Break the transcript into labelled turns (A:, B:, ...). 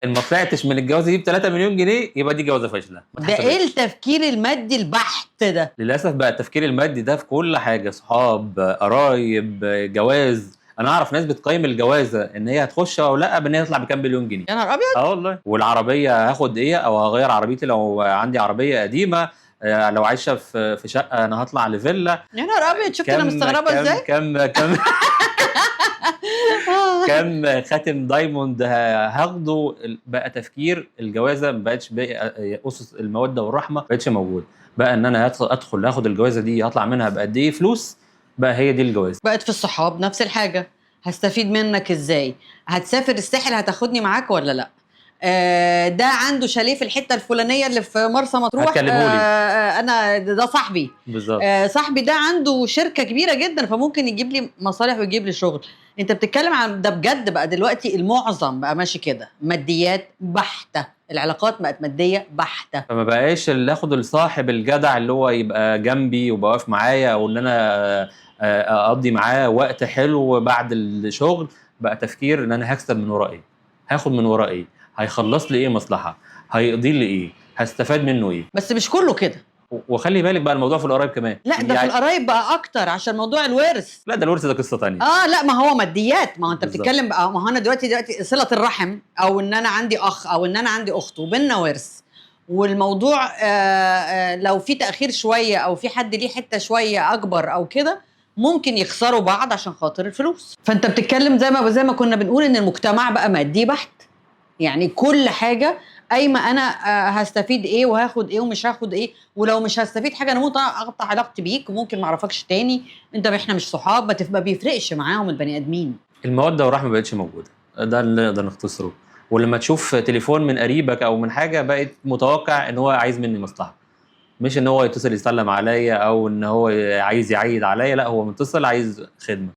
A: ان ما طلعتش من الجوازه دي ب 3 مليون جنيه يبقى دي جوازه فاشله. ما
B: ده ايه
A: اتحسبتش.
B: التفكير المادي البحت ده؟
A: للاسف بقى التفكير المادي ده في كل حاجه، صحاب، قرايب، جواز. انا اعرف ناس بتقيم الجوازه ان هي هتخش او لا بان هي تطلع بكام مليون جنيه.
B: يا نهار ابيض.
A: اه والله. والعربية هاخد ايه، او هغير عربيتي لو عندي عربية قديمه، لو عايشه في شقه انا هطلع لفيلا.
B: يا نهار ابيض، شفت انا مستغربه ازاي؟
A: كم كم كم خاتم diamond هاخده. بقى تفكير الجوازه ما بقتش اسس المودة والرحمة ما بقتش موجوده. بقى ان انا ادخل اخد الجوازه دي هطلع منها بقد ايه فلوس، بقى هي دي الجوازه.
B: بقت في الصحاب نفس الحاجه، هستفيد منك ازاي؟ هتسافر الساحل هتاخدني معاك ولا لا؟ ده عنده شاليه في الحتة الفلانية اللي في مرسى مطروح.
A: هتكلمهولي.
B: انا ده صاحبي.
A: بالظبط.
B: صاحبي ده عنده شركة كبيرة جدا، فممكن يجيب لي مصالح ويجيب لي شغل. انت بتتكلم عن ده بجد؟ بقى دلوقتي المعظم بقى ماشي كده، ماديات بحته، العلاقات بقت مادية بحته.
A: فما بقاش اللي اخد الصاحب الجدع اللي هو يبقى جنبي ويبقى واقف معايا، او ان انا اقضي معاه وقت حلو بعد الشغل. بقى تفكير ان انا هكسب من وراه ايه، هاخد من وراه ايه، هيخلص لي ايه مصلحه، هيقضي لي ايه، هستفاد منه ايه.
B: بس مش كله كده.
A: وخلي بالك بقى الموضوع في القرايب كمان.
B: لا ده في القرايب بقى اكتر عشان موضوع الورث.
A: لا ده الورث ده قصة ثانية.
B: لا ما هو ماديات، ما هو انت
A: بالظبط.
B: بتتكلم بقى، ما هو انا دلوقتي صله الرحم، او ان انا عندي اخ او ان انا عندي اخت وبيننا ورث، والموضوع لو في تاخير شوية او في حد ليه حتة شوية اكبر او كده، ممكن يخسروا بعض عشان خاطر الفلوس. فانت بتتكلم زي ما كنا بنقول ان المجتمع بقى مادي بحت، يعني كل حاجة قايمة انا هستفيد ايه وهاخد ايه ومش هاخد ايه، ولو مش هستفيد حاجة انا ممكن اقطع علاقتي بيك وممكن ما اعرفكش تاني، انت احنا مش صحاب. ما بيفرقش معاهم البني ادمين.
A: المودة والرحمة ما بقتش موجودة، ده اللي نقدر نختصره. ولما تشوف تليفون من قريبك او من حاجة، بقت متوقع ان هو عايز مني مصلحة، مش ان هو يتصل يسلم عليا او ان هو عايز يعيد عليا، لا هو متصل عايز خدمة.